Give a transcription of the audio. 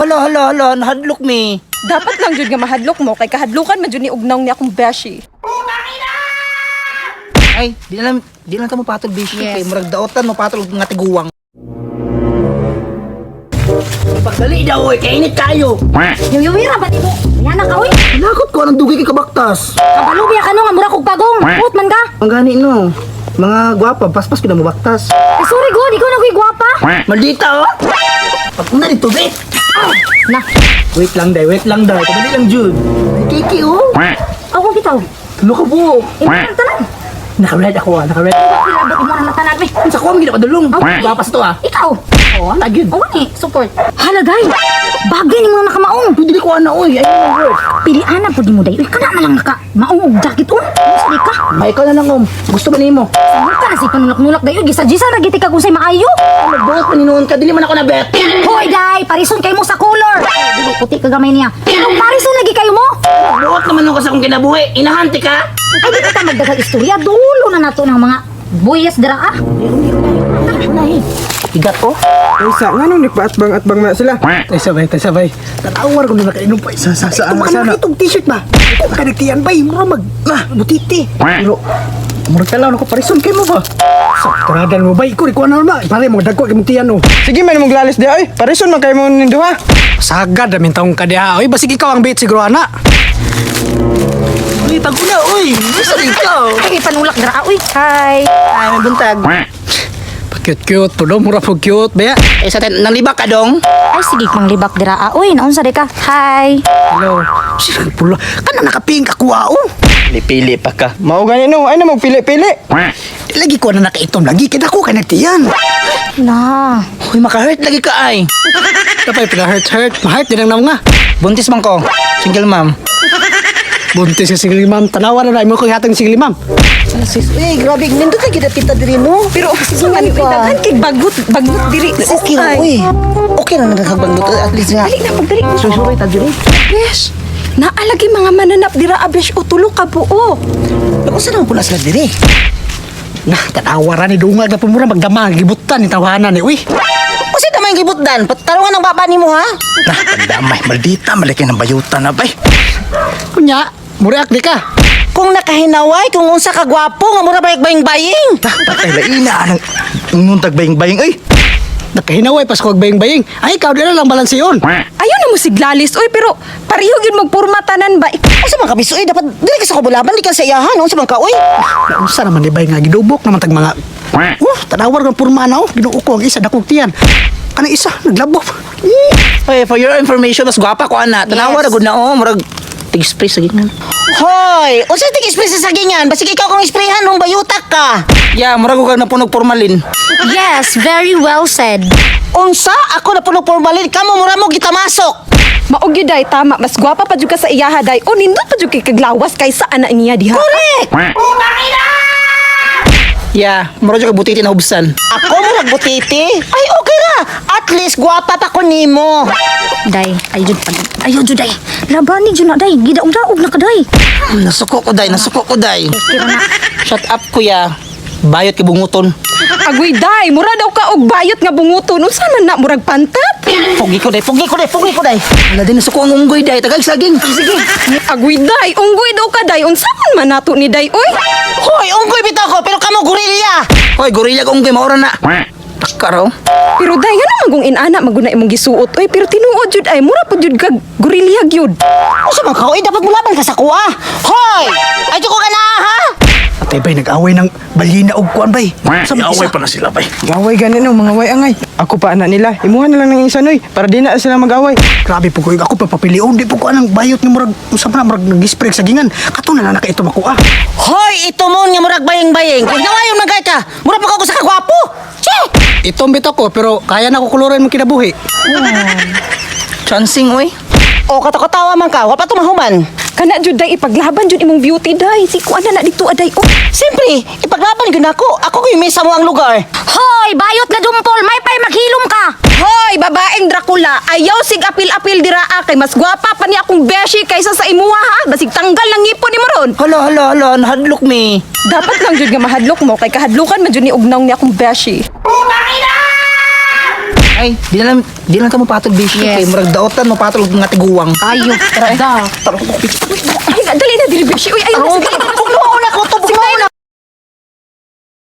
Hala, hala, hala, nahadlok mi. Dapat lang jud nga mahadlok mo kay kahadlukan man jud ni ugnaw ni akong beshi. Ay, di na lang ta mo patol beshi Yes. kay murag daotan mo patol og nga tiguwang. Pagdali daw oy, kay init kayo. Yuyuwira ba nimo? Yana ka oy. Nakot ko anong dugay kay kabaktas. Kabalubi ka no nga mura kog pagong. Put man ka. Ang gani no. Mga gwapa, paspas ko na mo baktas. Eh, sorry god, ikaw na ko'y gwapa. Maldita oh. Pag una dito, be. Na, Wait lang day, wait lang day. Kadali lang jud. Ay, Kiki oh. ako bitaw. Tulo ka buok. Imo nang tanan. Naka-red ako ah, naka-red. Kilabot imo nang tanan be. Sa kuha mo ginapadulong. Gwapa sa to ah. Ikaw. Oh, ana gyud. Oo ni, support. Hala day. Bagay nimo na nakamaong. Uy, dili ko ana oy. Ay, no work. Piliana pud nimo day. Uy, kana na lang naka maong og jacket on. Unsa di ka? May ikaw na lang om. Gusto ba nimo? Ano ka na si panulak-nulak day. Uy, gisa-gisa ra giti ka kung say maayo. Nagbuot man hinuon ka, dili man ako na bet. Hoy day, parison kay mo sa color. Dili puti ka gamay niya. Pero parison lagi kayo mo. Nagbuot naman ako sa akong kinabuhi. Inahante ka. Ay, di ka magdaghang istorya. Dulo na nato ng mga buyas dira ah. Higat ko. Ay sa nganong nagpaatbang-atbang na sila. Tay sabay, tay sabay. Tatawar ko na nakainom pa isa sa Ito sa ka itong t-shirt ba? Ito ka nagtiyan bay, mura mag ah, butiti. Pero murag talaw nako parison kay mo ba? Sa turadan mo bay, ikaw ikaw na ba? Pare mo dagko kay mong tiyan oh. Sige man mong lalis di ay. Parison man kay mo ning duha. Sagad amin taong kadiha. Oy, basig ikaw ang bait siguro ana. Uy, paguna, uy. Gusto rin ikaw. Ay, panulak dira ah. Uy, hi. Ay, may buntag. Pa cute cute, pulo mura po cute baya. Eh, sa ten, nanglibak ka dong? Ay, sige, panglibak dira ah. Uy, naunsa di ka? Hi. Hello. Sige pulo. Kana nakapink ako ah, oh. Pili pa ka. Mao gani no, ay na mo pili-pili. Lagi ko na nakaitom lagi kay dako kay nagtiyan. Na. Uy, maka-hurt lagi ka ay. Kapay pina hurt hurt, ma-hurt din ang nga. Buntis man ko. Single mom. Buntis sa single ma'am, tanawa na na imo ko hatag single ma'am. Uy, grabe, nindot na kita pita diri no. Pero sa man ka. daghan kay bagut bagut diri. Sis, Okay ra ay. uy. Okay ra nagkagbangot at least nga. Dali na pagdali. Susuray ta diri. Besh, naalagi mga mananap dira abesh o tulo ka buo. Unsa naman pula sila diri? Nah, tanawa ra ni dungag na pumura magdama gibutan ni tawanan ni. Uy. Unsa naman gibutdan? Patarungan ang baba nimo ha? Nah, pandamay, maldita, malaki ng bayutan na bay. Kunya, muriak di ka. Kung nakahinaway, kung unsa ka gwapo nga mura bayag baying baying. Nah, patay laina, anang nuntag baying-baying, ay. Nakahinaway pas ko baying-baying. Ay, ikaw di na lang balanseyon. Ayaw na mo siglalis oy pero pareho gyud magpurma tanan ba? Unsa man ka biso eh, dapat diri ka sa kubulaban, di ka sa iyahan, unsa man ka uy? Nausa naman di bay nga gidubok naman tag mga Oh, tanawar ng purma na oh. Ginoo ko ang isa dakog tiyan. Kanang isa naglabop. Uy, for your information, mas gwapa ko ana. Tanawa ra gud na oh, murag tig-spray sa gitna. Hoy, unsa tig spray sa sagingan? Basig ikaw kung sprayhan nung bayutak ka. Yeah, murag ko kag napunog formalin. Yes, very well said. Unsa ako na puno formalin kamo mura mo gitamasok. Mao gyud day tama mas gwapa pa jud ka sa iyaha day. O nindot pa jud kay kaglawas kaysa ana niya diha. Correct. Yeah, murag jud kag butiti na hubsan. Ako murag butiti. Ay okay ra. At least gwapa pa ko nimo. Day, ay jud pag ayo jud day. Labani jud na day. Gidaog-daog na ka day. Nasuko ko day, nasuko ko day. Kira na. Shut up kuya. Bayot kay bunguton. Agoy day, mura daw ka og bayot nga bunguton. Unsa man na murag pantat? Pugi ko day, pugi ko day, pugi ko day. Wala din nasuko ang unggoy day, tagag saging. Sige. Agoy day, unggoy daw ka day. Unsa man man nato ni day oy? Hoy, unggoy bitaw ko pero kamo gorilla. Hoy, gorilla ka unggoy maura na. Takaraw. Pero day nga naman kung inana maguna imong gisuot oy, pero tinuod jud ay mura pud jud kag gorilla gyud. Unsa man ka oy, dapat mulaban ka sa kuha. Hoy! Ay ko ka na ha? Patay bay nag-away ng balina og kuan bay. Sa may Iaway isa. pa na sila bay. Gaway gani no, mga way angay. Ako pa ana nila. Imuha na lang ng isa noy para di na sila mag-away. Grabe po ko ako papapilion di po ko anang bayot nga murag unsa man na, murag nag-spray sa gingan. Kato na na nakaito makuha. Hoy, ito mo nga murag baying-baying. Kung nawayon man kay ka, mura pa ka sa kagwapo. Che! Itong bitaw ko pero kaya na ko kuluran mong kinabuhi. Chancing oy. O katakatawa man ka, wa pa tumahuman. Kana jud day ipaglaban jud imong beauty day. Si kuan na na dito aday oh. Siyempre, ipaglaban gyud nako. Ako gyud may mo ang lugar. Hoy, bayot nga dumpol. May pay maghilom ka. Hoy, babaeng Dracula, ayaw sig apil-apil dira ah, kay mas gwapa pa ni akong beshi kaysa sa imuha ha. Basig tanggal lang ngipon nimo ron. Hala, hala, hala, nahadlok mi. Dapat lang jud nga mahadlok mo kay kahadlukan man jud ni ugnaw ni akong beshi. Ay, di na lang ta mo patol, beshi. Yes. Kay murag daotan mo patol og mga tiguang. Ayo, da. Tara.